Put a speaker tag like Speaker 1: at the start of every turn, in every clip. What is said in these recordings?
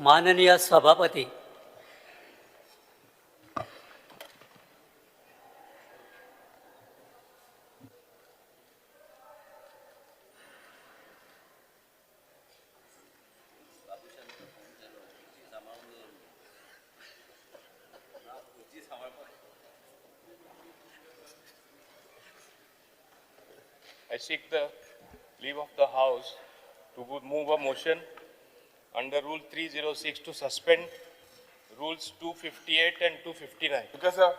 Speaker 1: माननीय सभापती,
Speaker 2: I seek the leave of the House to move a motion under Rule 306 to suspend Rules 258 and 259.
Speaker 3: Because sir,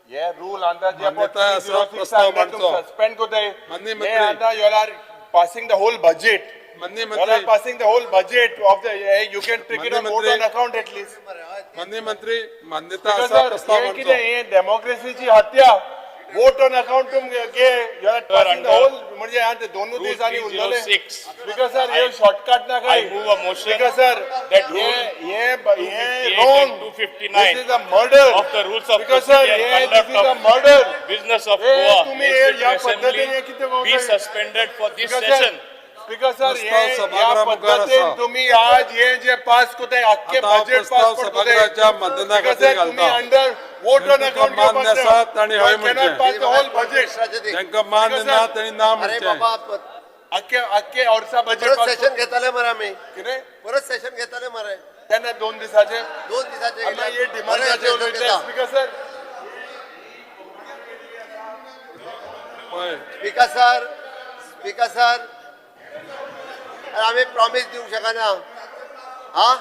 Speaker 3: hey rule under
Speaker 4: मान्यताय आसा, प्रस्ताव मांडचो.
Speaker 3: Suspend कोताय.
Speaker 4: माननीय
Speaker 3: हे
Speaker 4: मंत्री.
Speaker 3: आता you are passing the whole budget.
Speaker 4: माननीय
Speaker 3: You are
Speaker 4: मंत्री.
Speaker 3: Passing the whole budget of the, you can take it
Speaker 4: माननीय
Speaker 3: on vote
Speaker 4: मंत्री.
Speaker 3: On account at least.
Speaker 4: माननीय मंत्री, मान्यता
Speaker 3: Because
Speaker 4: आसा,
Speaker 3: sir,
Speaker 4: प्रस्ताव
Speaker 3: हे
Speaker 4: मांडचो.
Speaker 3: कितें हे डेमोक्रेसीची हत्या. वोट ऑन अकाउंट तुम गे you are passing the
Speaker 2: under
Speaker 3: whole, म्हणजे आता दोनूच
Speaker 2: Rule
Speaker 3: दीस आनी उरलेले.
Speaker 2: 306.
Speaker 3: Because sir, हे शॉर्टकट ना
Speaker 2: I
Speaker 3: काय.
Speaker 2: move a motion
Speaker 3: Because sir,
Speaker 2: that
Speaker 3: hey
Speaker 2: rule
Speaker 3: hey hey
Speaker 2: 258
Speaker 3: wrong.
Speaker 2: and 259
Speaker 3: This is a murder.
Speaker 2: of the rules of
Speaker 3: Because sir,
Speaker 2: procedure
Speaker 3: hey
Speaker 2: and
Speaker 3: this
Speaker 2: conduct
Speaker 3: is a
Speaker 2: of
Speaker 3: murder.
Speaker 2: business of
Speaker 3: हे
Speaker 2: Goa
Speaker 3: तुम्ही हे
Speaker 2: Legislative
Speaker 3: या पद्धतीने
Speaker 2: Assembly
Speaker 3: कितें
Speaker 2: be
Speaker 3: करताय?
Speaker 2: suspended for this
Speaker 3: Because sir,
Speaker 2: session.
Speaker 3: Because sir,
Speaker 4: प्रस्ताव
Speaker 3: हे या
Speaker 4: सभागृहा मुखार
Speaker 3: पद्धतीन
Speaker 4: आसा.
Speaker 3: तुम्ही आज हे जे पास कोताय अख्खे
Speaker 4: आता
Speaker 3: बजेट
Speaker 4: प्रस्ताव
Speaker 3: पास करताय.
Speaker 4: सभागृहाच्या मतदाना
Speaker 3: Because
Speaker 4: खातीर
Speaker 3: sir, तुम्ही
Speaker 4: घालता.
Speaker 3: अंडर वोट ऑन
Speaker 4: जांकां
Speaker 3: अकाउंट
Speaker 4: मान्य आसा तांणी हय म्हणचें.
Speaker 3: Pass the whole budget.
Speaker 4: जांकां मान्य
Speaker 3: Because
Speaker 4: ना
Speaker 3: sir,
Speaker 4: तांणी ना
Speaker 5: अरे
Speaker 4: म्हणचें.
Speaker 5: बाबा,
Speaker 3: अख्खे अख्खे वर्सा बजेट
Speaker 5: परत
Speaker 3: पास
Speaker 5: सेशन घेतले मरे आमी,
Speaker 3: कितें
Speaker 5: परत सेशन घेतले मरे.
Speaker 3: तेन्ना 2 दिसाचे
Speaker 5: 2 दिसाचे.
Speaker 3: आमी हे डिमांडाचे उलयतले. स्पीकर सर,
Speaker 4: हय.
Speaker 5: स्पीकर सर, स्पीकर सर, आमी प्रॉमीस दिवंक शकना. हा,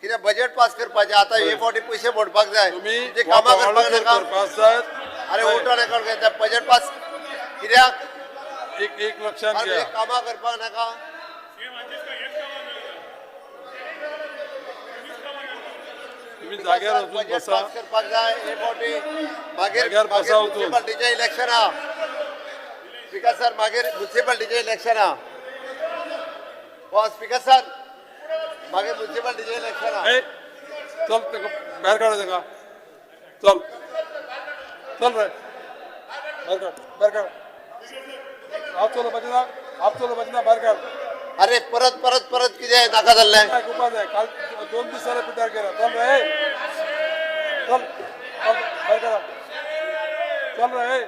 Speaker 5: कित्याक बजेट पास करपाचें आतां हे फावटी पयशे मोडपाक जाय.
Speaker 4: तुमी
Speaker 5: तुमची कामां करपाक नाका.
Speaker 4: करपा आसात.
Speaker 5: अरे वोट ऑन अकाउंट घेता बजेट पास कित्याक?
Speaker 4: एक एक लक्षात
Speaker 5: अरे
Speaker 4: घ्या.
Speaker 5: कामां करपाक नाका.
Speaker 4: तुम्ही जाग्यार वचून
Speaker 5: बजेट
Speaker 4: बसा.
Speaker 5: पास करपाक जाय हे फावटी. मागीर
Speaker 4: जाग्यार बसा वचून.
Speaker 5: म्युन्सिपाल्टीचें इलेक्शन आहा. स्पीकर सर, मागीर म्युन्सिपाल्टीचें इलेक्शन आहा. हो स्पीकर सर, मागीर म्युन्सिपाल्टीचें इलेक्शन आहा.
Speaker 4: ए, चल ताका भायर काड ताका. चल चल रे, भायर काड, भायर काड. आप चलोवपाचें ना, आप चलोवपाचें ना, भायर काड.
Speaker 5: अरे परत परत परत कितें नाका जाल्लें.
Speaker 4: आयकुपा जाय. काल 2 दीस जाले पिड्ड्यार केला. चल रे, चल चल, भायर काड. चल रे,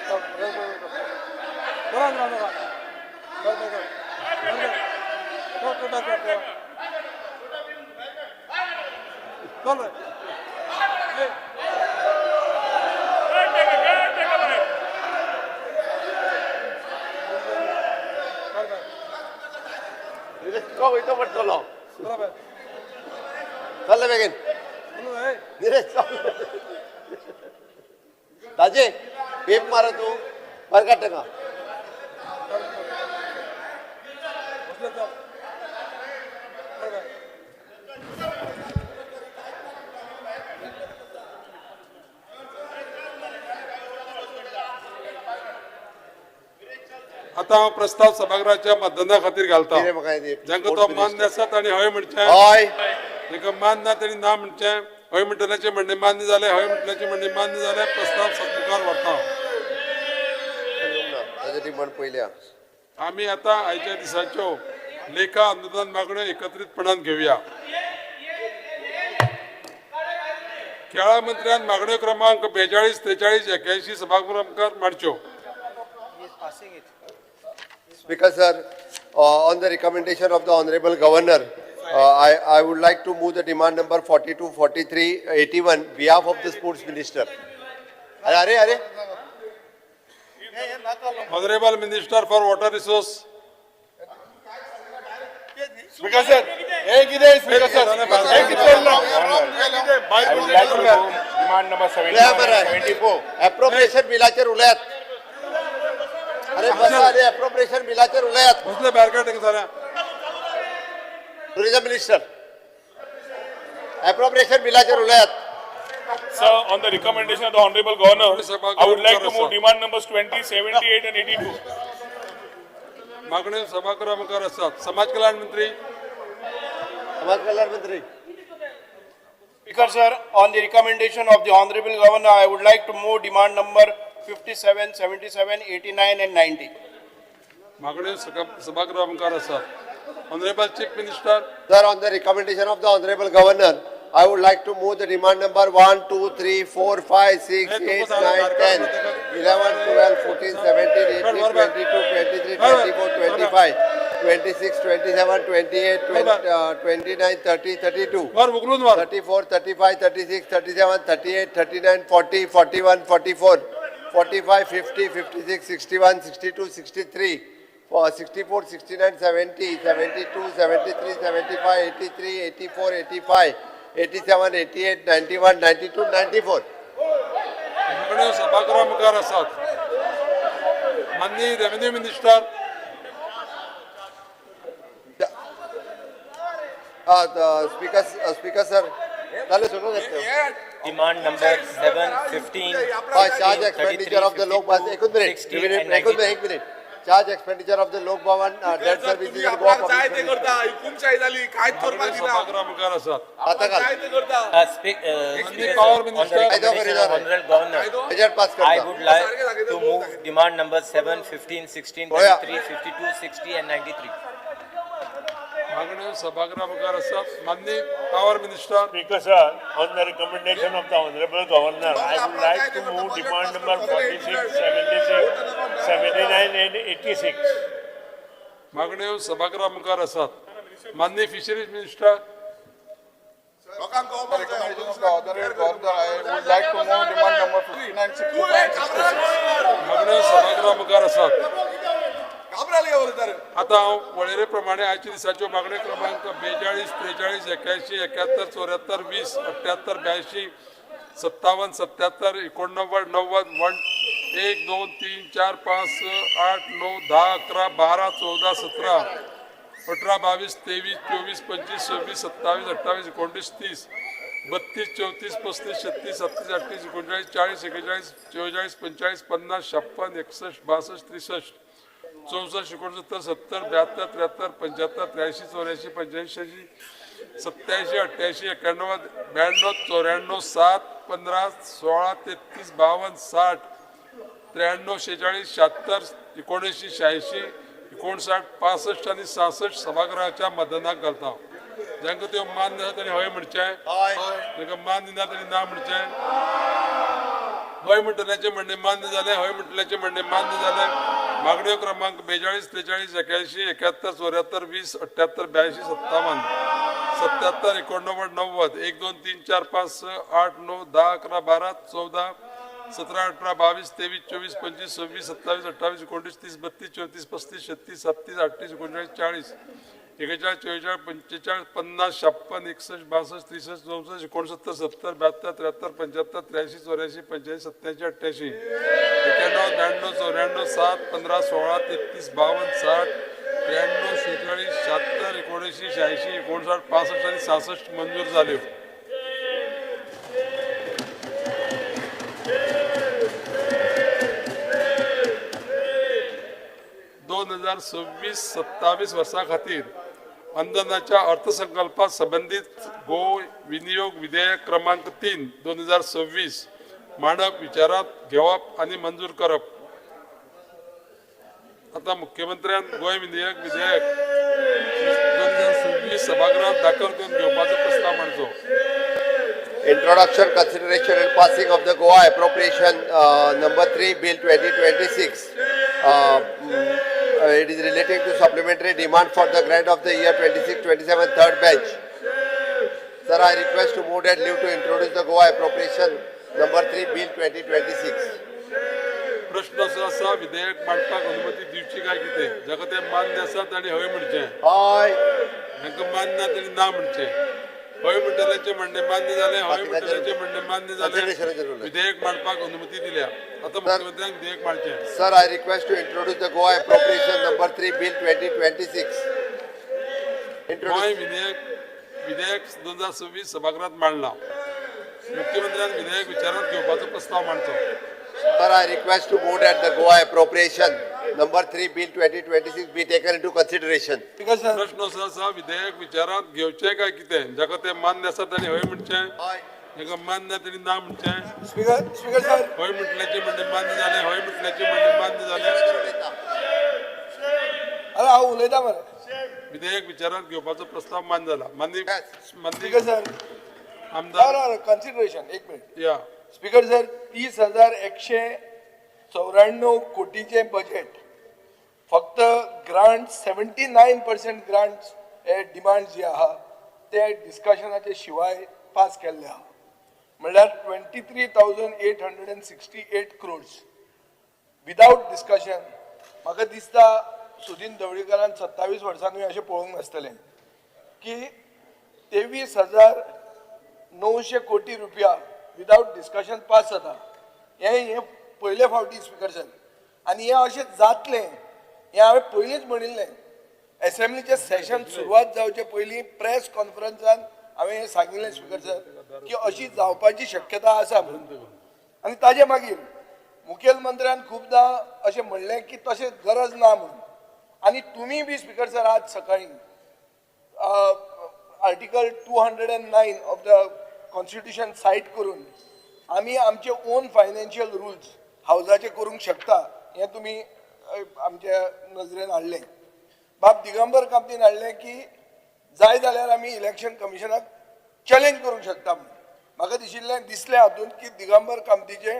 Speaker 4: चल भायर काड. चला ना, चला. भायर भायर काड. भायर काड. चल, चल, भायर काड, चल. चल रे. ए. काड भायर.
Speaker 5: तुका वयतो पडटलो.
Speaker 4: चला भायर.
Speaker 5: चल बेगीन.
Speaker 4: चल रे.
Speaker 5: निलेश चल. ताजे पेप मार तूं, भायर काड ताका.
Speaker 4: बसले चल. भायर काड. आतां हांव प्रस्ताव सभागृहाच्या मतदाना खातीर घालता.
Speaker 5: कितें म्हाका हे
Speaker 4: जांकां तो मान्य आसा तांणी हय म्हणचें.
Speaker 5: हय.
Speaker 4: जांकां मान्य ना तांणी ना म्हणचें. हय म्हणटल्याचें म्हणणें मान्य जालें, हय म्हणटल्याचें म्हणणें मान्य जालें. प्रस्ताव मुखार व्हरता.
Speaker 5: ताजें डिमांड पयली आहा.
Speaker 4: आमी आतां आयच्या दिसाच्यो लेखा अनुदान मागण्यो एकत्रीतपणान घेवया. खेळा मंत्र्यान मागण्यो क्रमांक 42, 43, 81 सभागृहा मुखार मांडच्यो.
Speaker 5: Speaker sir, on the recommendation of the Honorable Governor, I would like to move the demand number 42, 43, 81, behalf of the Sports Minister. अरे अरे अरे.
Speaker 4: Honourable Minister for Water Resource.
Speaker 3: Speaker sir, हे कितें स्पीकर सर, हे कितें चल्लां? हे कितें?
Speaker 2: I would like to move demand number
Speaker 5: उलया
Speaker 2: 71
Speaker 5: मरे.
Speaker 2: and 74.
Speaker 5: Appropriation बिलाचेर उलयात. अरे बसा अरे, एप्रोप्रिएशन बिलाचेर उलयात.
Speaker 4: बसले, भायर काड तांकां साऱ्या.
Speaker 5: टुरिझम मिनिस्टर, एप्रोप्रिएशन बिलाचेर उलयात.
Speaker 6: Sir, on the recommendation of the Honorable Governor, I would like to move demand numbers 20, 78 and 82.
Speaker 4: मागण्यो सभागृहा मुखार आसात. समाज कल्याण मंत्री.
Speaker 5: समाज कल्याण मंत्री.
Speaker 7: Speaker sir, on the recommendation of the Honorable Governor, I would like to move demand number 57, 77, 89 and 90.
Speaker 4: मागण्यो सभागृहा मुखार आसात. Honourable chief minister.
Speaker 5: Sir, on the recommendation of the Honorable Governor, I would like to move the demand number 1, 2, 3, 4, 5, 6, 8, 9, 10, 11, 12, 14, 17, 18, 22, 23, 24, 25, 26, 27, 28, 29, 30, 32,
Speaker 4: वर उखलून वर.
Speaker 5: 34, 35, 36, 37, 38, 39, 40, 41, 44, 45, 50, 56, 61, 62, 63, 64, 69, 70, 72, 73, 75, 83, 84, 85, 87, 88, 91, 92, 94.
Speaker 4: मागण्यो सभागृहा मुखार आसात. माननीय revenue minister.
Speaker 5: Speaker, sir, जालें सुनून घेतलें.
Speaker 1: Demand number 7, 15,
Speaker 5: हय, charge expenditure of the Lok Bhavan, एकूच मिनिट,
Speaker 1: 60 and
Speaker 5: एकूच
Speaker 1: 92.
Speaker 5: एक minute. Charge expenditure of the Lok Bhavan, debt services and Goa
Speaker 3: आपणाक जाय ते
Speaker 5: Public.
Speaker 3: करता, हुकुमशाही जाली, कांयच करपाक
Speaker 4: मागण्यो
Speaker 3: दिना.
Speaker 4: सभागृहा मुखार आसात.
Speaker 5: आता घाल.
Speaker 3: जाय ते करता.
Speaker 1: Speaker,
Speaker 4: Power
Speaker 1: sir, on the
Speaker 4: Minister.
Speaker 1: recommendation of Honorable Governor,
Speaker 5: budget pass
Speaker 1: I
Speaker 5: करता.
Speaker 1: would like to move demand number 7, 15, 16,
Speaker 5: Oh, yeah.
Speaker 1: 33, 52, 60 and 93.
Speaker 4: मागण्यो सभागृहा मुखार आसात. माननीय power minister.
Speaker 8: Speaker sir, on the recommendation of the Honorable Governor, I would like to move demand number 46, 76, 79 and 86.
Speaker 4: मागण्यो सभागृहा मुखार आसात. माननीय fisheries minister.
Speaker 3: लोकांक कळपाक जाय.
Speaker 9: Recommendation of the Honorable Governor, I would like to move demand number 59, 65, 66.
Speaker 4: मागण्यो सभागृहा मुखार आसात.
Speaker 3: घाबराले उलयता.
Speaker 4: आता हांव वळेरे प्रमाणे आयच्या दिसाच्यो मागण्यो क्रमांक 42, 43, 81, 71, 74, 20, 78, 82, 57, 77, 89, 90, 1, 1, 2, 3, 4, 5, 6, 8, 9, 10, 11, 12, 14, 17, 18, 22, 23, 24, 25, 26, 27, 28, 29, 30, 32, 34, 35, 36, 37, 38, 39, 40, 41, 44, 45, 50, 56, 61, 62, 63, 64, 69, 70, 72, 73, 75, 83, 84, 85, 87, 88, 91, 92, 94, 7, 15, 16, 33, 52, 60, 93, 46, 76, 79, 86, 59, 65 आनी 66 सभागृहाच्या मतदानाक घालता. जांकां त्यो मान्य आसा तांणी हय म्हणचें, जांकां मान्य ना तांणी ना म्हणचें. हय म्हणटल्याचें म्हणणें मान्य जालें. हय म्हणटल्याचें म्हणणें मान्य जालें. मागण्यो क्रमांक 42, 43, 81, 71, 74, 20, 78, 82, 57, 77, 89, 90, 1, 2, 3, 4, 5, 6, 8, 9, 10, 11, 12, 14, 17, 18, 22, 23, 24, 25, 26, 27, 28, 29, 30, 32, 34, 35, 36, 37, 38, 39, 40, 41, 44, 45, 50, 56, 61, 62, 63, 64, 69, 70, 72, 73, 75, 83, 84, 85, 87, 88, 91, 92, 94, 7, 15, 16, 33, 52, 60, 93, 46, 76, 79, 86, 59, 65 आनी 66 मंजूर जाल्यो. दोन हजार 26-27 वर्सां खातीर अंदनाच्या अर्थसंकल्पा संबंदीत गोंय विनियोग विधेयक क्रमांक 3 2026 मांडप, विचारांत घेवप आनी मंजूर करप. आतां मुख्यमंत्र्यान गोंय विनियोग विधेयक 2026 सभागृहात दाखल करून घेवपाचो प्रस्ताव मांडचो.
Speaker 5: Introduction, consideration and passing of the Goa Appropriation Number 3 Bill 2026. It is relating to supplementary demand for the grant of the year 26-27 third batch. Sir, I request to move that leave to introduce the Goa Appropriation Number 3 Bill 2026.
Speaker 4: प्रश्न असो आसा, विधेयक मांडपाक अनुमती दिवची काय कितें? जाका तें मान्य आसा तांणी हय म्हणचें,
Speaker 5: हय.
Speaker 4: तांकां मान्य ना तांणी ना म्हणचें. हय म्हणटल्याचें म्हणणें मान्य जालें. हय म्हणटल्याचें म्हणणें मान्य जालें. विधेयक मांडपाक अनुमती दिल्या. आतां मुख्यमंत्र्यान विधेयक मांडचें.
Speaker 5: Sir, I request to introduce the Goa Appropriation Number 3 Bill 2026.
Speaker 4: Goa विधेयक 2026 सभागृहात मांडला. मुख्यमंत्र्यान विधेयक विचारात घेवपाचो प्रस्ताव मांडचो.
Speaker 5: Sir, I request to move that the Goa Appropriation Number 3 Bill 2026 be taken into consideration.
Speaker 4: प्रश्न असो आसा, विधेयक विचारात घेवचें काय कितें? जाका तें मान्य आसा तांणी हय म्हणचें, जाका मान्य ना तांणी ना म्हणचें.
Speaker 3: स्पीकर सर,
Speaker 4: हय म्हटल्याचें म्हणणें मान्य जालें. हय म्हटल्याचें म्हणणें मान्य जालें.
Speaker 7: हांव उलयता मरे.
Speaker 4: विधेयक विचारात घेवपाचो प्रस्ताव मान्य जाला. माननीय
Speaker 7: स्पीकर सर,
Speaker 4: आमदार
Speaker 7: कन्सिडरेशन एक मिनिट.
Speaker 4: या.
Speaker 7: स्पीकर सर, 30,194 कोटीचें बजेट, फक्त ग्रांट 79% ग्रांट्स हे डिमांड जे आहा ते डिस्कशनाचे शिवाय पास केल्ले आहा. म्हणल्यार 23,868 crores without discussion. म्हाका दिसता सुदीन ढवळीकारान 27 वर्सांनी अशें पळोवंक नासतलें की 23,900 कोटी रुपया विदावट डिस्कशन पास जाता. हें हें पयले फावटी स्पीकर सर, आनी हें अशें जातलें हें हांवें पयलींच म्हणिल्लें. एसेंब्लीचें सेशन सुरवात जावचे पयलीं प्रेस कॉन्फरन्सान हांवें हें सांगिल्लें स्पीकर सर की अशी जावपाची शक्यता आसा म्हणून. आनी ताजे मागीर मुखेलमंत्र्यान खुबदां अशें म्हणलें की तशें गरज ना म्हणून. आनी तुमी बी स्पीकर सर आज सकाळीं Article 209 of the Constitution cite करून आमी आमचे ओन फायनान्शियल रुल्स हावजाचे करूंक शकता हें तुमी आमच्या नजरेन हाडलें. बाब दिगंबर कामतीन हाडलें की जाय जाल्यार आमी इलेक्शन कमिशनाक चॅलेंज करूंक शकता म्हणून. म्हाका दिशिल्लें, दिसलें हातूंत की दिगंबर कामतीचें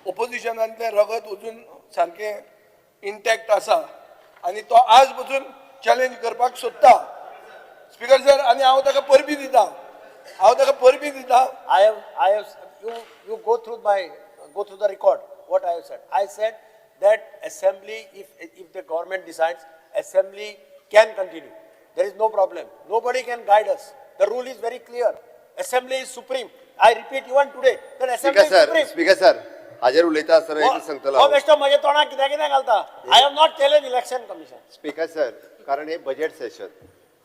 Speaker 7: ओपोजिशनांतलें रगत अजून सारकें इंटॅक्ट आसा आनी तो आज पसून चॅलेंज करपाक सोदता स्पीकर सर. आनी हांव ताका परबीं दिता, हांव ताका परबीं दिता.
Speaker 10: I have, you go through the record, what I have said. I said that assembly, if the government decides, assembly can continue. There is no problem. Nobody can guide us. The rule is very clear. Assembly is supreme. I repeat even today, that assembly
Speaker 5: Speaker
Speaker 10: is
Speaker 5: sir,
Speaker 10: supreme.
Speaker 5: Speaker sir, हाजेर उलयता आसतना एक सांगतलो
Speaker 10: हो
Speaker 5: हांव.
Speaker 10: बेश्टो म्हज्या तोंडाक कित्याक कितें घालता. I have not challenge Election Commission.
Speaker 5: Speaker sir, कारण हे बजेट सेशन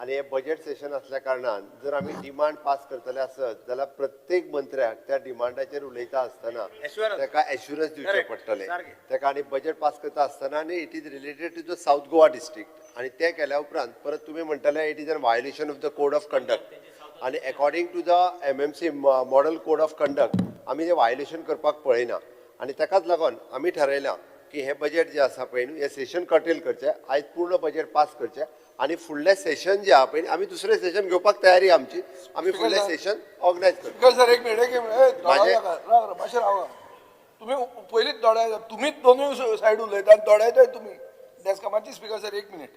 Speaker 5: आनी हे बजेट सेशन असल्या कारणान जर आमी डिमांड पास करतले आसत जाल्यार प्रत्येक मंत्र्याक त्या डिमांडाचेर उलयता आसतना
Speaker 10: Assurance.
Speaker 5: ताका एश्युरन्स दिवचें
Speaker 10: Correct.
Speaker 5: पडटलें
Speaker 10: सारकें.
Speaker 5: ताका. आनी बजेट पास करता आसतना आनी it is related to the South Goa district आनी तें केल्या उपरांत परत तुमी म्हणटले it is an violation of the code of conduct आनी according to the MMC model code of conduct आमी तें वायलेशन करपाक पळयना. आनी ताकाच लागून आमी ठरयलां की हें बजेट जें आसा पळय न्हू, हें सेशन कर्टेल करचें, आयज पूर्ण बजेट पास करचें आनी फुडलें सेशन जें आहा पळय आमी दुसरें सेशन घेवपाक तयारी आमची, आमी फुडलें सेशन ऑर्गनायज करतले.
Speaker 7: स्पीकर सर, एक मिनिट, एक मिनिट.
Speaker 5: माझे-
Speaker 7: राव, मातशें रावा. तुमी पयलींच दोडायता, तुमीच दोनूय सायड उलयता आनी दोडायताय तुमी डेस्कामाची. स्पीकर सर, एक मिनिट.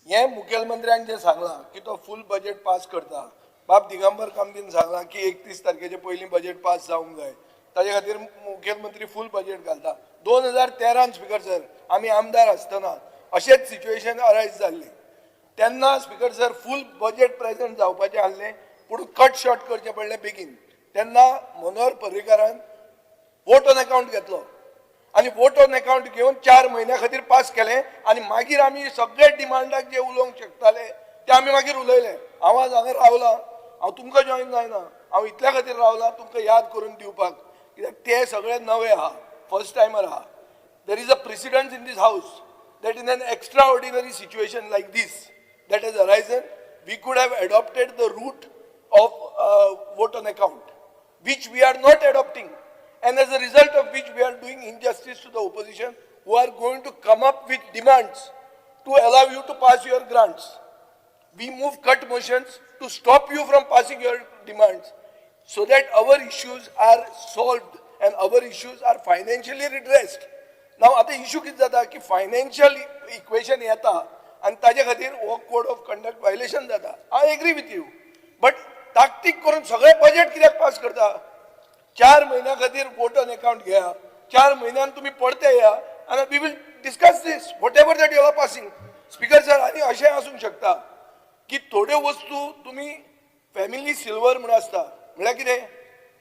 Speaker 7: हें मुखेलमंत्र्यान जें सांगलां की तो फूल बजेट पास करता, बाब दिगंबर कामतीन सांगलां की 31 तारखेचे पयलीं बजेट पास जावंक जाय, ताजे खातीर मुखेलमंत्री फूल बजेट घालता. 2013 स्पीकर सर आमी आमदार आसतना अशेंच सिच्युएशन अरायज जाल्लें. तेन्ना speaker sir full budget present जावपाचें आसलें, पूण कट शॉर्ट करचें पडलें बेगीन. तेन्ना मनोहर पर्रीकारान वोट ऑन अकावंट घेतलो आनी वोट ऑन अकावंट घेवन 4 म्हयन्या खातीर पास केलें आनी मागीर आमी सगळे डिमांडाक जे उलोवंक शकताले ते आमी मागीर उलयले. हांव आज हांगा रावलां, हांव तुमकां जॉयन जायना, हांव इतल्या खातीर रावलां तुमकां याद करून दिवपाक, कित्याक ते सगळे नवे आहा, फर्स्ट टायमर आहा. There is a precedence in this house that in an extraordinary situation like this that has arisen, we could have adopted the route of vote on account, which we are not adopting, and as a result of which we are doing injustice to the opposition who are going to come up with demands to allow you to pass your grants. We move cut motions to stop you from passing your demands so that our issues are solved and our issues are financially redressed. Now, आता issue कितें जाता की financial equation येता आनी ताजे खातीर हो code of conduct violation जाता. I agree with you, but ताकतीक करून सगळें बजेट कित्याक पास करता? 4 म्हयन्या खातीर वोट ऑन अकावंट घेया, 4 म्हयन्यान तुमी परते या आनी we will discuss this, whatever that you are passing. Speaker sir, आनी अशें आसूंक शकता की थोड्यो वस्तू तुमी फॅमिली सिल्वर म्हूण आसता, म्हळ्यार कितें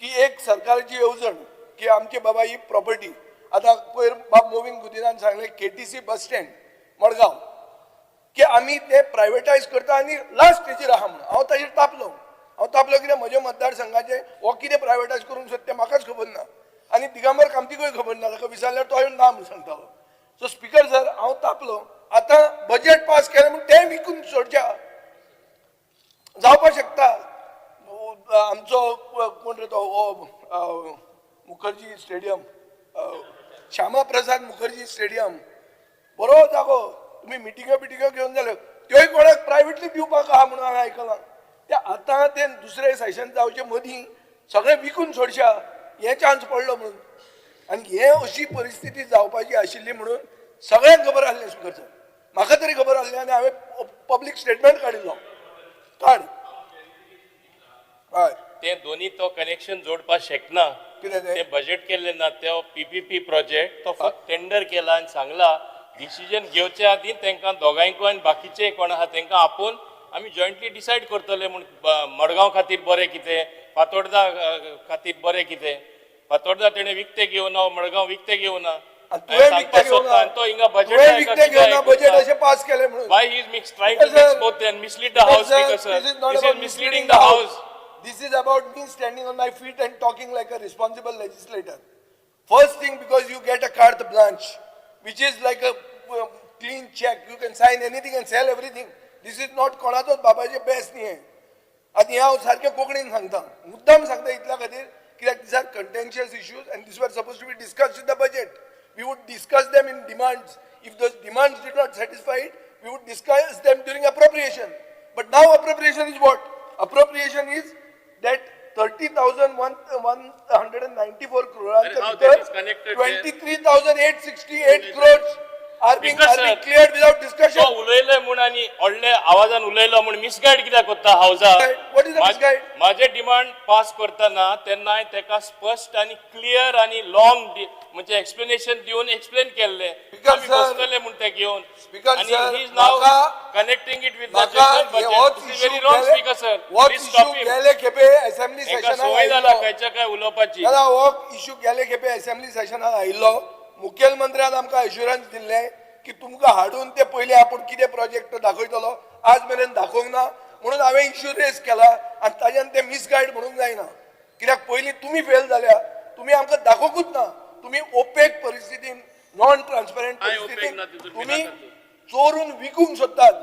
Speaker 7: की एक सरकाराची येवजण की आमची बाबा ही प्रॉपर्टी. आतां पयर बाब मोविन गुदिनान सांगलें केटीसी बस स्टँड मडगांव की आमी ते प्रायवेटायज करता आनी लास्ट स्टेजीर आहा म्हणून. हांव ताजेर तापलो. हांव तापलो कित्याक म्हज्या मतदारसंघाचें हो कितें प्रायवेटायज करूंक सोदता तें म्हाकाच खबर ना आनी दिगंबर कामतीकूय खबर ना. ताका विचारल्यार तो ना म्हूण सांगतालो. सो स्पीकर सर, हांव तापलो. आतां बजेट पास केलें म्हूण तें विकून सोडच्या जावपाक शकता. आमचो कोण रे तो हो मुखर्जी स्टेडियम, श्यामा प्रसाद मुखर्जी स्टेडियम, बरो जागो. तुमी मिटिंग्यो बिटिंग्यो घेवन जाल्यो त्योय कोणाक प्रायवेटली दिवपाक आहा म्हणून हांवें आयकलां. ते आतां ते दुसरें सेशन जावचे मदीं सगळें विकून सोडशा हे चान्स पडलो म्हणून. आनी हे अशी परिस्थिती जावपाची आशिल्ली म्हणून सगळ्यांक खबर आसलें स्पिकर सर, म्हाका तरी खबर आसलें आनी हांवें पब्लीक स्टेटमेंट काडिल्लो. काड हय
Speaker 2: ते दोनी तो कनेक्शन जोडपाक शकना.
Speaker 7: कितें तें?
Speaker 2: ते बजेट केल्ले ना, तो पीपीपी प्रोजेक्ट तो फक्त टेंडर केला आनी सांगला डिसिजन घेवचे आदीं तांकां दोगांयकूय आनी बाकीचे कोण आहा तांकां आपोवन आमी जॉयंटली डिसायड करतले म्हूण. मडगांव खातीर बरें कितें, फातोर्डा खातीर बरें कितें. फातोर्डा तेणें विकतें घेवना, मडगांव विकतें घेवना.
Speaker 7: तुवें विकतें घेवना,
Speaker 2: तो हिंगा बजेट
Speaker 7: तुवें विकतें घेवना, बजेट अशें पास केलें म्हणून.
Speaker 2: Why he is trying to mix both and mislead the house, Speaker sir?
Speaker 7: This is not
Speaker 2: This is
Speaker 7: about
Speaker 2: misleading the house.
Speaker 7: This is about me standing on my feet and talking like a responsible legislator. First thing, because you get a carte blanche, which is like a clean check. You can sign anything and sell everything. This is not कोणाचोच बाबाचे best न्ही. आतां हें हांव सारकें कोंकणीन सांगता, मुद्दाम सांगता इतल्या खातीर कित्याक these are contentious issues and these were supposed to be discussed in the budget. We would discuss them in demands. If those demands did not satisfy it, we would discuss them during appropriation. But now appropriation is what? Appropriation is that 30,194 crores,
Speaker 2: How that is connected there?
Speaker 7: 23,868 crores are being,
Speaker 2: Because,
Speaker 7: are being
Speaker 2: sir,
Speaker 7: cleared without discussion.
Speaker 2: तो उलयले म्हूण आनी व्हडले आवाजान उलयलो म्हूण misguide कित्याक करता हावजा?
Speaker 7: What is the misguide?
Speaker 2: म्हाजे डिमांड पास करतना तेन्ना तेका स्पश्ट आनी क्लियर आनी लॉंग म्हणजे एक्सप्लेनेशन दिवन एक्सप्लेन केल्ले.
Speaker 7: Because,
Speaker 2: आमी
Speaker 7: sir,
Speaker 2: बसतले म्हूण ते घेवन.
Speaker 7: Because,
Speaker 2: आनी
Speaker 7: sir,
Speaker 2: he is now connecting it with the general budget.
Speaker 7: होच
Speaker 2: this is
Speaker 7: issue
Speaker 2: very wrong, speaker sir.
Speaker 7: होच
Speaker 2: please stop
Speaker 7: issue
Speaker 2: हिम.
Speaker 7: गेले खेपे असेंब्ली
Speaker 2: हेका
Speaker 7: सेशनाक
Speaker 2: संवय जाला
Speaker 7: आयिल्लो.
Speaker 2: खंयच्या काय उलोवपाची.
Speaker 7: दादा, हो इश्यू गेले खेपे असेंब्ली सेशनाक आयिल्लो. मुखेलमंत्र्यान आमकां एश्युरन्स दिल्लें की तुमकां हाडून ते पयलीं आपूण कितें प्रोजेक्ट दाखयतलो. आज मेरेन दाखोवंक ना म्हणून हांवें इश्यू रेज केला आनी ताज्यान ते मिसगायड म्हणूंक जायना कित्याक पयलीं तुमी फेल जाल्या, तुमी आमकां दाखोवंकूच ना. तुमी ओपेक परिस्थितीन, नॉन ट्रान्सपरंट
Speaker 2: काय opaque
Speaker 7: परिस्थितीन
Speaker 2: ना तितून
Speaker 7: तुमी
Speaker 2: भिनाकात.
Speaker 7: चोरून विकूंक सोदतात.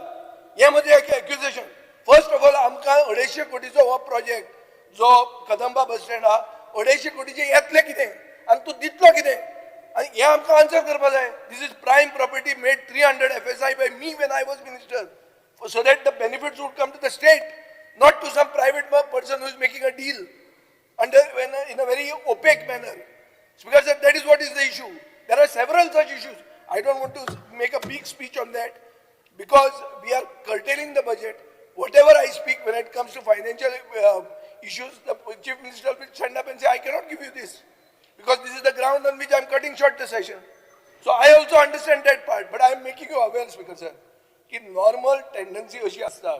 Speaker 7: हें म्हजें एक एक्युजेशन. फर्स्ट ऑफ ऑल आमकां 250 कोटीचो हो प्रोजेक्ट जो कदंबा बस स्टँड आहा, 250 कोटीचे येतले कितें आनी तूं दितलो कितें, आनी हें आमकां आन्सर करपा जाय. This is prime property made 300 FSI by me when I was minister, so that the benefits would come to the state, not to some private person who is making a deal under in a very opaque manner. Because that is what is the issue. There are several such issues. I don't want to make a big speech on that because we are curtailing the budget. Whatever I speak when it comes to financial issues, the Chief Minister will stand up and say, I cannot give you this because this is the ground on which I am cutting short the session. So I also understand that part, but I am making you aware, Speaker sir, की normal tendency अशी आसता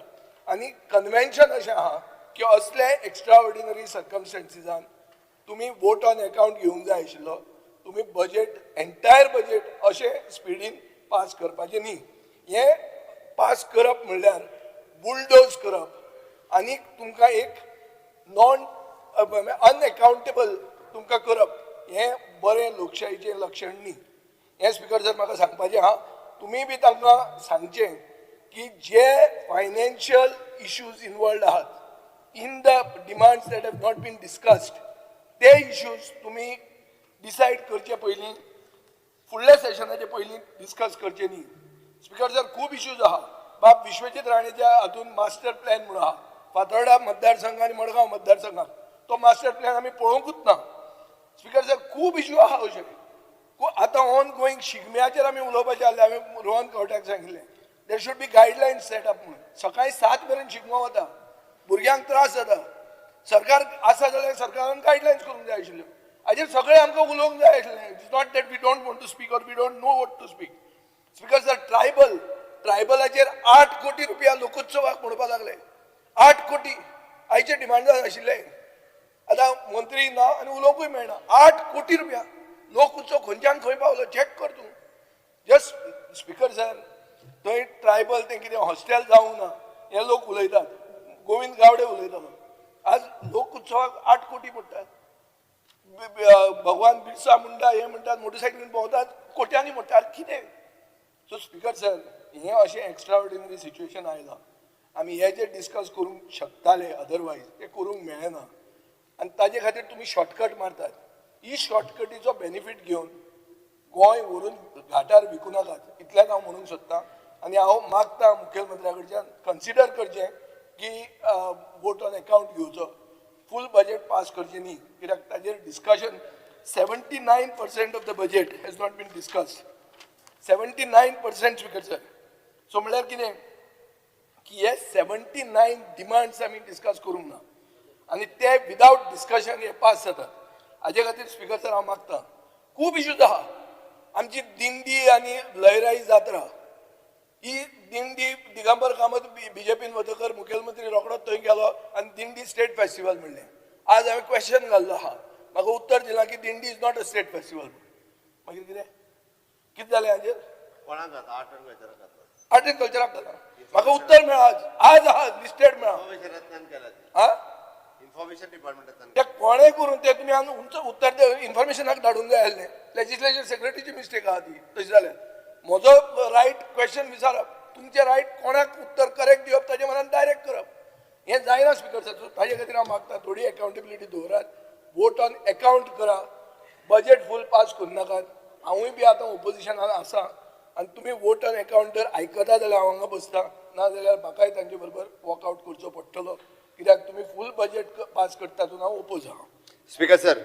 Speaker 7: आनी convention अशें आहा की असले extra ordinary सर्कमस्टन्सीसान तुमी vote on account घेवंक जाय आशिल्लो. तुमी बजेट, एंटायर बजेट अशें स्पिडीन पास करपाचें न्ही. हें पास करप म्हणल्यार बुलडोज करप आनी तुमकां एक नॉन अनएकाउंटेबल तुमकां करप हें बरें लोकशाहीचें लक्षण न्ही. हें स्पिकर सर म्हाका सांगपाचें आहा. तुमी बी तांकां सांगचें की जे फायनान्शियल इश्यूज इनवॉल्ड आहात in the demands that have not been discussed, ते इश्यूज तुमी डिसायड करचे पयलीं, फुडल्या सेशनाचे पयलीं डिस्कस करचे न्ही. स्पिकर सर खूब इश्यूज आहा. बाब विश्वजीत राणेच्या हातून मास्टर प्लॅन म्हणून आहा फातोर्डा मतदारसंघ आनी मडगांव मतदारसंघाक, तो मास्टर प्लॅन आमी पळोवंकूच ना. स्पिकर सर खूब इश्यू आहा अशे. आतां ऑन गोईंग शिगम्याचेर आमी उलोवपाचें आसलें. हांवें रोहन खंवट्याक सांगिल्लें there should be guidelines set up म्हणून. सकाळीं 7 मेरेन शिगमो वता, भुरग्यांक त्रास जाता. सरकार आसा जाल्यार सरकारान गायडलायन्स करूंक जाय आशिल्ल्यो. हाजेर सगळें आमकां उलोवंक जाय आशिल्लें. It's not that we don't want to speak or we don't know what to speak. Speaker sir, ट्रायबलाचेर 8 कोटी रुपया लोकोत्सवाक म्हणपाक लागले. 8 कोटी आयचे डिमांडार आशिल्ले. आतां मंत्री ना आनी उलोवंकूय मेळना. 8 कोटी रुपया लोक उत्सव खंयच्यान खंय पावलो चॅक कर तूं. जस्ट स्पिकर सर, थंय ट्रायबल तें कितें हॉस्टेल जावंक ना हे लोक उलयतात. गोविंद गावडे उलयतालो. आज लोक उत्सवाक 8 कोटी पडटात. भगवान बिरसा मुंडा हे म्हणटात, मोटरसायकलीन भोंवतात, कोट्यांनी पडटात. कितें? सो स्पिकर सर, हें अशें एक्स्ट्रा ऑर्डिनरी सिच्युएशन आयलां. आमी हे जे डिस्कस करूंक शकताले अदरवायज ते करूंक मेळना आनी ताजे खातीर तुमी शॉर्टकट मारतात. ही शॉर्टकटीचो बेनिफीट घेवन गोंय व्हरून घाटार विकूं नाकात, इतलेंच हांव म्हणूंक सोदतां. आनी हांव मागता मुखेलमंत्र्या कडच्यान कन्सिडर करचें की वोट ऑन अकाउंट घेवचो, फूल बजेट पास करचें न्ही, कित्याक ताजेर discussion 79% of the budget has not been discussed. 79% speaker sir. So म्हणल्यार कितें की हे 79 डिमांड्स आमी डिस्कस करूंक ना आनी ते विदावट डिस्कशन हे पास जातात. हाजे खातीर स्पीकर सर हांव मागता, खूब इश्यूज आहा. आमची दिंडी आनी लयराई जात्रा ही दिंडी दिगंबर कामत बीजेपीन वतकर मुखेलमंत्री रोखडोच थंय गेलो आनी दिंडी स्टेट फेस्टिवल म्हणलें. आज हांवें क्वेश्चन घाल्लो आहा, म्हाका उत्तर दिलां की Dindi is not a state festival. मागीर कितें कितें जालें हाजेर?
Speaker 5: कोणाक जाता? आर्ट अँड कल्चराक जाता.
Speaker 7: आर्ट अँड कल्चराक जाता. म्हाका उत्तर मेळ्ळां आज, आज आहा लिस्टेड मेळ्ळां.
Speaker 5: इन्फॉर्मेशनांतल्यान केला.
Speaker 7: आं,
Speaker 5: इन्फॉर्मेशन डिपार्टमेंटांतल्यान
Speaker 7: ते कोणें करून ते तुमी आनी उत्तर ते इन्फॉर्मेशनाक धाडूंक जाय आसलें. लेजिस्लेचर सेक्रेटरीची मिस्टेक आहा ती. तशें जाल्यार म्हजो रायट क्वेश्चन विचारप, तुमचें रायट कोणाक उत्तर करेक्ट दिवप ताजे मनान डायरेक्ट करप, हें जायना स्पीकर सर. ताजे खातीर हांव मागता थोडी अकाउंटेबिलिटी दवरात, वोट ऑन अकाउंट करा, बजेट फूल पास करूं नाकात. हांवूय बी आतां ओपोजिशनान आसा आनी तुमी वोट ऑन अकाउंट जर आयकता जाल्यार हांव हांगा बसता, ना जाल्यार म्हाकाय तांचे बरोबर वॉकआवट करचो पडटलो, कित्याक तुमी फूल बजेट पास करता तातूंत हांव ओपोज आहा.
Speaker 5: स्पीकर सर,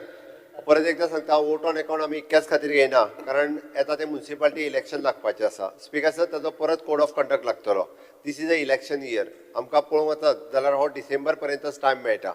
Speaker 5: परत एकदा सांगता, वोट ऑन अकाउंट आमी इतक्याच खातीर घेयना कारण येता ते मुन्सिपालिटी इलेक्शन लागपाचें आसा. स्पीकर सर, ताजो परत कोड ऑफ कंडक्ट लागतलो. This is a election year. आमकां पळोवंक वचत जाल्यार हो डिसेंबर पर्यंतच टायम मेळटा.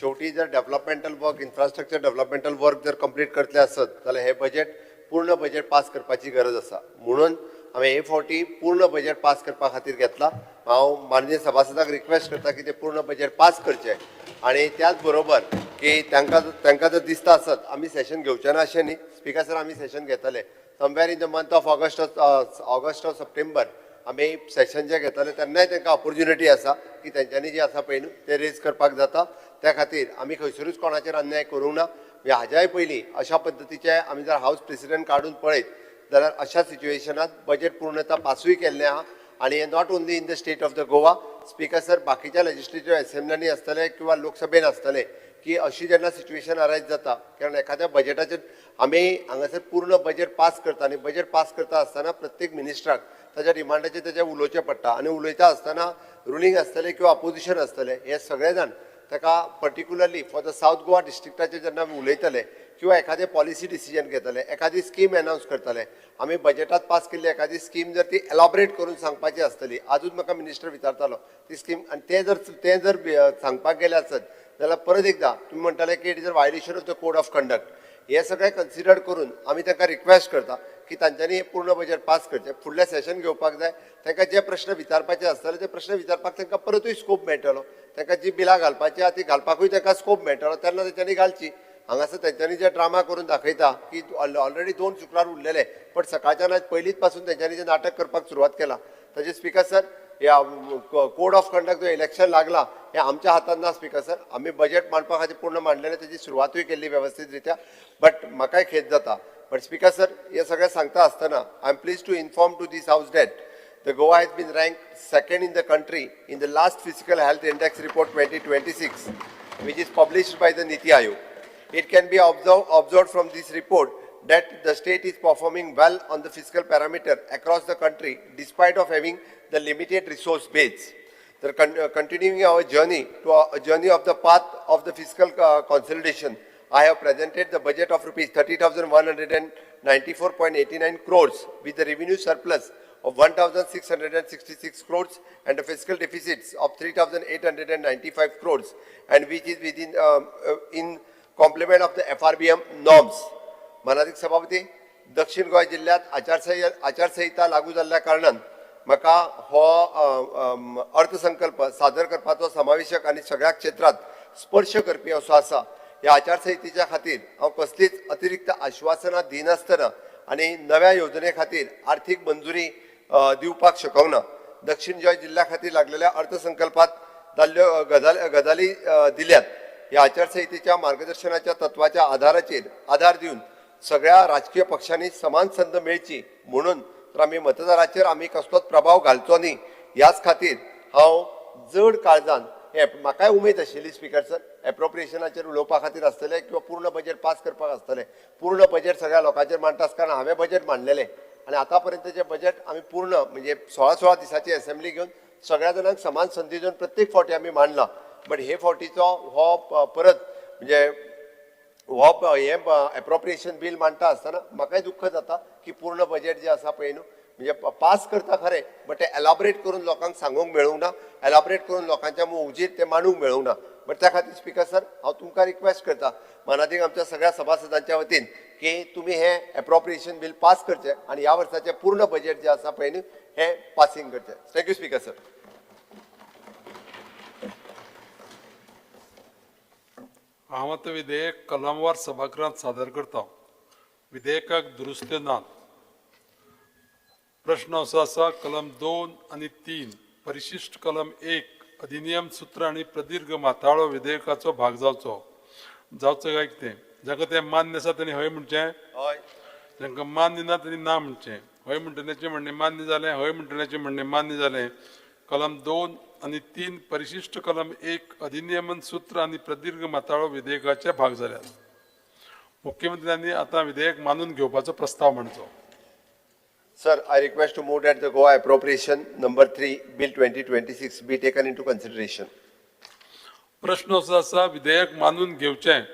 Speaker 5: शेवटी जर developmental work, infrastructure developmental work जर कंप्लीट करतले आसत जाल्यार हे बजेट पूर्ण बजेट पास करपाची गरज आसा. म्हणून हांवें हे फावटी पूर्ण बजेट पास करपा खातीर घेतला. हांव माननीय सभासदाक रिक्वेस्ट करता की ते पूर्ण बजेट पास करचें आनी त्याच बरोबर की तांकां जर दिसता आसत आमी सेशन घेवचे ना अशें न्ही स्पीकर सर, आमी सेशन घेतले somewhere in the month of August or September. आमी सेशन जे घेतले तेन्नाय तांकां ऑपोर्च्युनिटी आसा की तेंच्यांनी जे आसा पळय न्हू ते रेज करपाक जाता. त्या खातीर आमी खंयसरूच कोणाचेर अन्याय करूंक ना. म्हणजे हाज्याय पयलीं अशा पद्दतीचे आमी जर हावस प्रेसिडेंट काडून पळयत जाल्यार अशा सिच्युएशनात बजेट पूर्णता पासूय केल्लें आहा. आनी हें not only in the state of the Goa, speaker sir, बाकीच्या लेजिस्लेटीव असेंब्ल्यांनी आसतले किंवा लोकसभेन आसतले की अशी जेन्ना सिच्युएशन अरायज जाता, कारण एखाद्या बजेटाचेर आमी हांगासर पूर्ण बजेट पास करता आनी बजेट पास करता आसतना प्रत्येक मिनिस्टराक ताच्या डिमांडाचेर तेजें उलोवचें पडटा आनी उलयता आसतना रुलींग आसतलें किंवा अपोजिशन आसतलें हे सगळे जाण ताका particularly for the South Goa डिस्ट्रिक्टाचेर जेन्ना आमी उलयतले किंवा एखादें पॉलिसी डिसिजन घेतले, एखादी स्कीम एनावन्स करतले, आमी बजेटात पास केल्ली एखादी स्कीम जर ती एलॉबरेट करून सांगपाची आसतली, आजूच म्हाका मिनिस्टर विचारतालो ती स्कीम आनी तें जर सांगपाक गेलें आसत जाल्यार परत एकदां तुमी म्हणटाले की it is a violation of the code of conduct. हे सगळें कन्सिडर करून आमी तांकां रिक्वेस्ट करता की तांच्यांनी हे पूर्ण बजेट पास करचें, फुडलें सेशन घेवपाक जाय. तांकां जे प्रश्न विचारपाचे आसतले ते प्रश्न विचारपाक तांकां परतूय स्कोप मेळटलो. तांकां जी बिलां घालपाची आहा ती घालपाकूय तांकां स्कोप मेळटलो, तेन्ना तेंच्यांनी घालची. हांगासर तेंच्यांनी जे ड्रामा करून दाखयता की ऑलरेडी दोन शुक्रार उरलेले, पण सकाळच्यान आज पयलींच पासून तेंच्यांनी जे नाटक करपाक सुरवात केला ताजे स्पीकर सर, ह्या कोड ऑफ कंडक्ट जो इलेक्शन लागला हे आमच्या हातान ना स्पीकर सर. आमी बजेट मांडपा खातीर पूर्ण मांडलेलें, तेजी सुरवातूय केल्ली वेवस्थीत रित्या, बट म्हाकाय खेद जाता. बट स्पीकर सर, हे सगळें सांगता आसतना I am pleased to inform to this house that the Goa has been ranked second in the country in the last Fiscal Health Index Report 2026, which is published by the Niti Aayog. It can be observed from this report that the state is performing well on the fiscal parameter across the country despite of having the limited resource base. The continuing our journey to a journey of the path of the fiscal consolidation, I have presented the budget of rupees 30,194.89 crores with the revenue surplus of 1,666 crores and a fiscal deficits of 3,895 crores, and which is within in complement of the FRBM norms. मानादीक सभापती, दक्षिण गोंय जिल्ल्यांत आचारसंहिता लागू जाल्ल्या कारणान म्हाका हो अर्थसंकल्प सादर करपाचो समावेशक आनी सगळ्या क्षेत्रांत स्पर्श करपी असो आसा. ह्या आचारसंहितेच्या खातीर हांव कसलीच अतिरिक्त आश्वासनां दिनासतना आनी नव्या येवजणे खातीर आर्थीक मंजुरी दिवपाक शकना. दक्षिण गोंय जिल्ल्या खातीर लागलेल्या अर्थसंकल्पात जाल्ल्यो गजाली दिल्यात. ह्या आचारसंहितेच्या मार्गदर्शनाच्या तत्वाच्या आधाराचेर आधार दिवन सगळ्या राजकीय पक्षांनी समान संद मेळची म्हणून तर आमी मतदाराचेर आमी कसलोच प्रभाव घालचो न्ही ह्याच खातीर हांव जड काळजान हे, म्हाकाय उमेद आशिल्ली स्पीकर सर, एप्रोप्रिएशनाचेर उलोवपा खातीर आसतलें किंवा पूर्ण बजेट पास करपाक आसतलें. पूर्ण बजेट सगळ्या लोकांचेर मांडटा आसतना हांवें बजेट मांडलेलें. आनी आतां पर्यंतचें बजेट आमी पूर्ण म्हणजे 16-16 दिसाची असेंब्ली घेवन सगळ्या जाणांक समान संदी दिवन प्रत्येक फावटी आमी मांडला. बट हे फावटीचो हो परत म्हणजे हो हे एप्रोप्रिएशन बील मांडटा आसतना म्हाकाय दुख्ख जाता की पूर्ण बजेट जें आसा पळय न्हू म्हणजे पास करता खरें, बट ते एलाबरेट करून लोकांक सांगूंक मेळूंक ना, एलाबरेट करून लोकांच्या उजीर ते मांडूंक मेळूंक ना. बट त्या खातीर स्पीकर सर हांव तुमकां रिक्वेस्ट करता मानादीक आमच्या सगळ्या सभासदांच्या वतीन की तुमी हें एप्रोप्रिएशन बील पास करचें आनी ह्या वर्साचें पूर्ण बजेट जें आसा पळय न्हू हें पासींग करचें. Thank you speaker sir.
Speaker 4: हांव आतां विधेयक कलमवार सभागृहांत सादर करता. विधेयकाक दुरुस्त्यो नात. प्रश्न असो आसा, कलम 2 आनी 3 परिशिष्ट कलम 1 अधिनियम सूत्र आनी प्रदीर्घ माथाळो विधेयकाचो भाग जावचो जावचो काय कितें? जांकां तें मान्य आसा तेणी हय म्हणचें,
Speaker 5: हय.
Speaker 4: जांकां मान्य ना तेणी ना म्हणचें. हय म्हणटल्याचें म्हणणें मान्य जालें, हय म्हणटल्याचें म्हणणें मान्य जालें. कलम 2 आनी 3 परिशिष्ट कलम 1 अधिनियमन सूत्र आनी प्रदीर्घ माथाळो विधेयकाचे भाग जाल्यात. मुख्यमंत्र्यांनी आतां विधेयक मानून घेवपाचो प्रस्ताव मांडचो.
Speaker 5: Sir, I request to move that the Goa Appropriation Number 3 Bill 2026 be taken into consideration.
Speaker 4: प्रश्न असो आसा, विधेयक मानून घेवचें.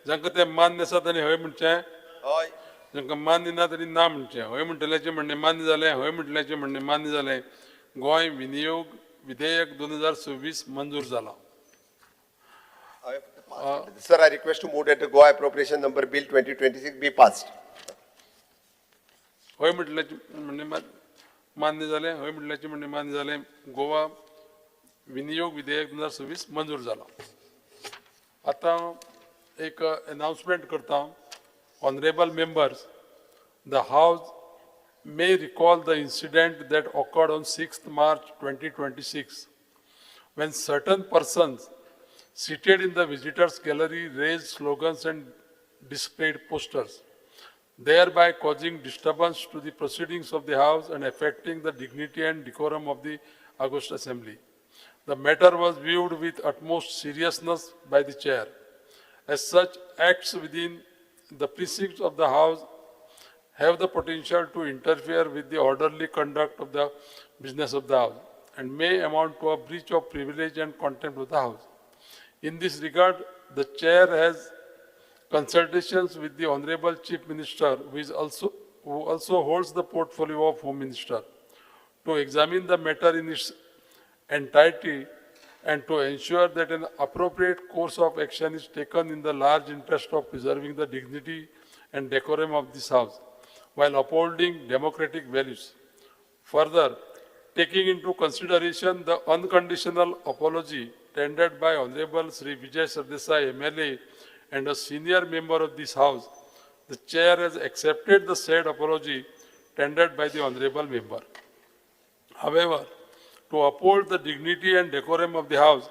Speaker 4: जांकां तें मान्य आसा तांणी हय म्हणचें,
Speaker 5: हय.
Speaker 4: जांकां मान्य ना तांणी ना म्हणचें. हय म्हणटल्याचें म्हणणें मान्य जालें, हय म्हणटल्याचें म्हणणें मान्य जालें. गोंय विनियोग विधेयक 2026 मंजूर जाला.
Speaker 5: Sir, I request to move that the Goa Appropriation Number Bill 2026 be passed.
Speaker 4: हय म्हटल्याचें म्हणणें मान्य जालें, हय म्हटल्याचें म्हणणें मान्य जालें. गोवा विनियोग विधेयक 2026 मंजूर जाला. आतां एक अनाउन्समेंट करता. Honourable members, the house may recall the incident that occurred on 6th March 2026 when certain persons seated in the visitors gallery raised slogans and displayed posters, thereby causing disturbance to the proceedings of the House and affecting the dignity and decorum of the August Assembly. The matter was viewed with utmost seriousness by the chair. As such, acts within the precincts of the House have the potential to interfere with the orderly conduct of the business of the House and may amount to a breach of privilege and contempt of the House. In this regard, the chair has consultations with the Honorable Chief Minister, who also holds the portfolio of Home Minister, to examine the matter in its entirety and to ensure that an appropriate course of action is taken in the large interest of preserving the dignity and decorum of this House while upholding democratic values. Further, taking into consideration the unconditional apology tendered by Honorable Sri Vijay Sardesai, MLA, and a senior member of this House, the chair has accepted the said apology tendered by the Honorable member. However, to uphold the dignity and decorum of the House,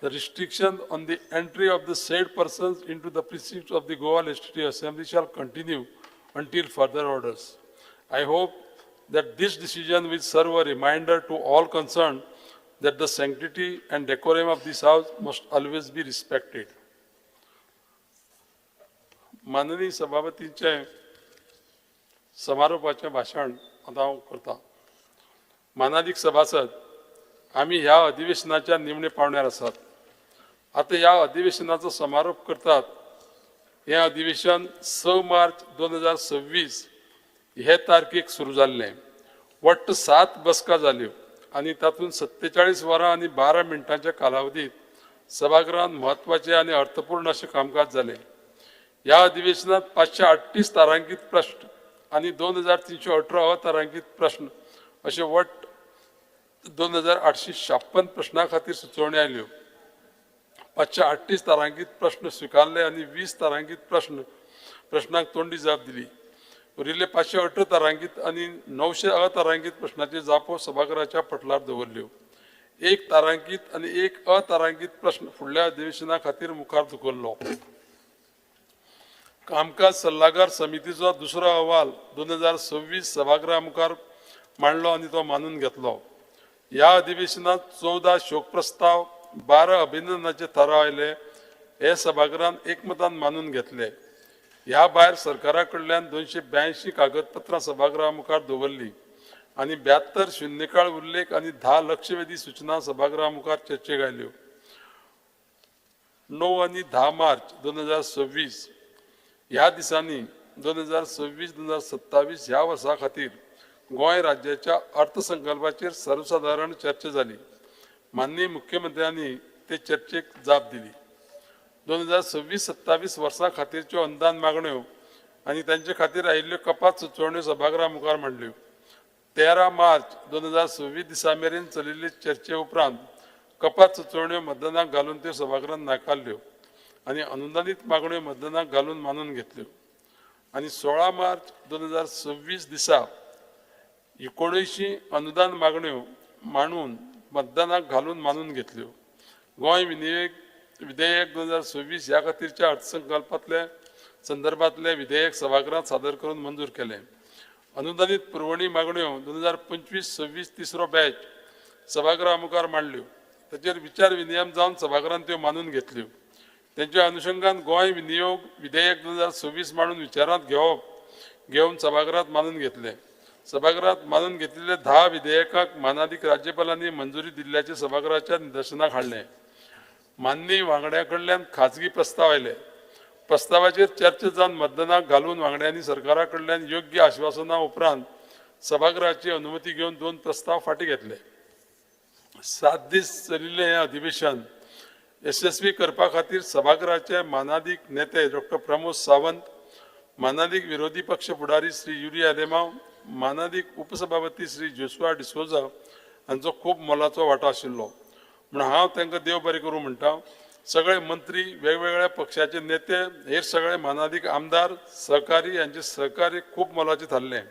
Speaker 4: the restriction on the entry of the said persons into the precincts of the Goa Legislative Assembly shall continue until further orders. I hope that this decision will serve a reminder to all concerned that the sanctity and decorum of this House must always be respected. माननीय सभापतींचे समारोपाचें भाशण आतां हांव करतां. मानादीक सभासद, आमी ह्या अधिवेशनाच्या निमणे पावण्यार आसात. आतां ह्या अधिवेशनाचो समारोप करतात. हें अधिवेशन 6 मार्च 2026 हे तारखेक सुरू जाल्लें. वट्ट 7 बसका जाल्यो आनी तातूंत 47 वरां आनी 12 मिनटांच्या कालावधीत सभागृहांत म्हत्वाचें आनी अर्थपूर्ण अशें कामकाज जालें. ह्या अधिवेशनांत 538 तारांकीत प्रश्न आनी 2318 अतारांकीत प्रश्न अशे वट्ट 2856 प्रश्नां खातीर सुचोवण्यो आयल्यो. 538 तारांकीत प्रश्न स्विकारले आनी 20 तारांकीत प्रश्नांक तोंडी जाप दिली. उरिल्ले 518 तारांकीत आनी 900 अतारांकीत प्रश्नाच्यो जापो सभाघराच्या पटलार दवरल्यो. 1 तारांकीत आनी 1 अतारांकीत प्रश्न फुडल्या अधिवेशना खातीर मुखार धुकल्लो. कामकाज सल्लागार समितीचो दुसरो अहवाल 2026 सभागृहा मुखार मांडलो आनी तो मानून घेतलो. ह्या अधिवेशनांत 14 शोक प्रस्ताव, 12 अभिनंदनाचे थाराव आयले. हे सभागृहान एकमतान मानून घेतले.
Speaker 11: ह्या भायर सरकारा कडल्यान 282 कागदपत्रां सभागृहा मुखार दवरली आनी 72 शून्यकाळ उल्लेख आनी 10 लक्षवेधी सूचना सभागृहा मुखार चर्चेक आयल्यो. 9 आनी 10 मार्च 2026 ह्या दिसांनी 2026-2027 ह्या वर्सा खातीर गोंय राज्याच्या अर्थसंकल्पाचेर सर्वसादारण चर्चा जाली. माननीय मुख्यमंत्र्यांनी ते चर्चेक जाप दिली. 2026-27 वर्सां खातीरच्यो अनुदान मागण्यो आनी तांचे खातीर आयिल्ल्यो कपात सुचोवण्यो सभागृहा मुखार मांडल्यो. 13 मार्च 2026 दिसा मेरेन चलिल्ले चर्चे उपरांत कपात सुचोवण्यो मतदानाक घालून त्यो सभागृहान नाकारल्यो आनी अनुदानीत मागण्यो मतदानाक घालून मानून घेतल्यो. आनी 16 मार्च 2026 दिसा 79 अनुदान मागण्यो मांडून मतदानाक घालून मानून घेतल्यो. गोंय विधेयक 2026 ह्या खातीरच्या अर्थसंकल्पांतले संदर्भातले विधेयक सभागृहात सादर करून मंजूर केलें. अनुदानीत पुरवणी मागण्यो 2025-26 तिसरो बॅच सभागृहा मुखार मांडल्यो. ताचेर विचार विनियम जावन सभागृहान त्यो मानून घेतल्यो. तेंच्या अनुशंगान गोंय विनियोग विधेयक 2026 मांडून विचारांत घेवन सभागृहात मानून घेतलें. सभागृहात मानून घेतिल्ले 10 विधेयकांक मानादीक राज्यपालांनी मंजुरी दिल्ल्याचें सभागृहाच्या निदर्शनाक हाडलें. माननीय वांगड्या कडल्यान खाजगी प्रस्ताव आयले. प्रस्तावाचेर चर्चा जावन मतदानाक घालून वांगड्यांनी सरकारा कडल्यान योग्य आश्वासना उपरांत सभागृहाची अनुमती घेवन 2 प्रस्ताव फाटीं घेतले. 7 दीस चलिल्लें हें अधिवेशन यशस्वी करपा खातीर सभागृहाचे मानादीक नेते डॉक्टर प्रमोद सावंत, मानादीक विरोधी पक्ष फुडारी श्री युरी आलेमांव, मानादीक उपसभापती श्री जोशुआ डिसोजा हांचो खूब मोलाचो वांटो आशिल्लो. म्हूण हांव तांकां देव बरें करूं म्हणटा. सगळे मंत्री, वेगवेगळ्या पक्षाचे नेते, हेर सगळे मानादीक आमदार, सहकारी हांचे सहकार्य खूब मोलाचें थारलें.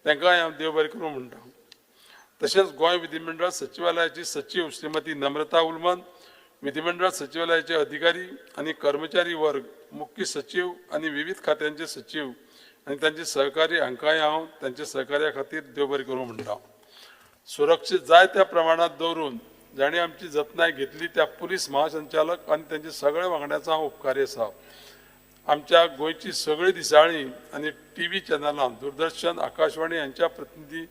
Speaker 11: तांकांय हांव देव बरें करूं म्हणटा. तशेंच गोंय विधिमंडळ सचिवालयाची सचीव श्रीमती नम्रता उलमन, विधिमंडळ सचिवालयाचे अधिकारी आनी कर्मचारी वर्ग, मुख्य सचीव आनी विविध खात्यांचे सचीव आनी तांचे सहकारी हांकांय हांव तांच्या सहकार्या खातीर देव बरें करूं म्हणटा. सुरक्षीत जाय त्या प्रमाणांत दवरून जांणी आमची जतनाय घेतली त्या पुलीस महासंचालक आनी तांचे सगळे वांगड्यांचो हांव उपकारी आसा. आमच्या गोंयची सगळीं दिसाळीं आनी टीव्ही चॅनलां, दूरदर्शन, आकाशवाणी हांच्या प्रतिनिधी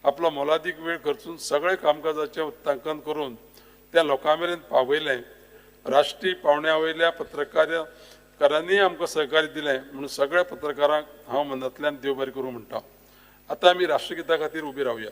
Speaker 11: आपलो मोलादीक वेळ खर्चून सगळे कामकाजाचें उत्तांकन करून त्या लोकां मेरेन पावयलें. राष्ट्रीय पावंड्या वयल्या पत्रकारांनीय आमकां सहकार्य दिलें म्हणून सगळ्या पत्रकारांक हांव मनांतल्यान देव बरें करूं म्हणटा. आतां आमी राष्ट्रगीता खातीर उबी रावया.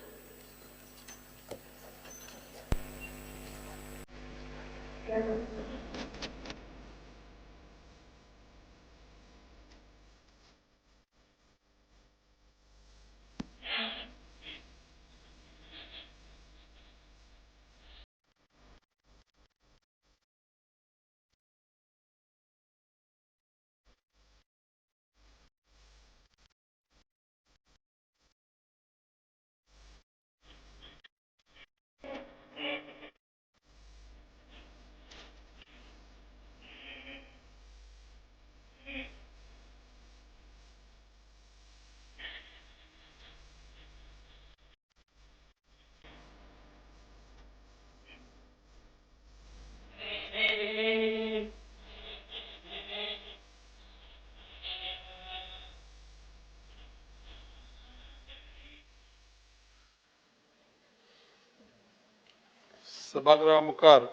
Speaker 11: सभागृहा मुखार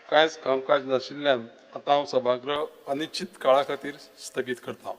Speaker 11: कांयच कामकाज नाशिल्ल्यान आतां हांव सभागृह अनिश्चित काळा खातीर स्थगीत करता.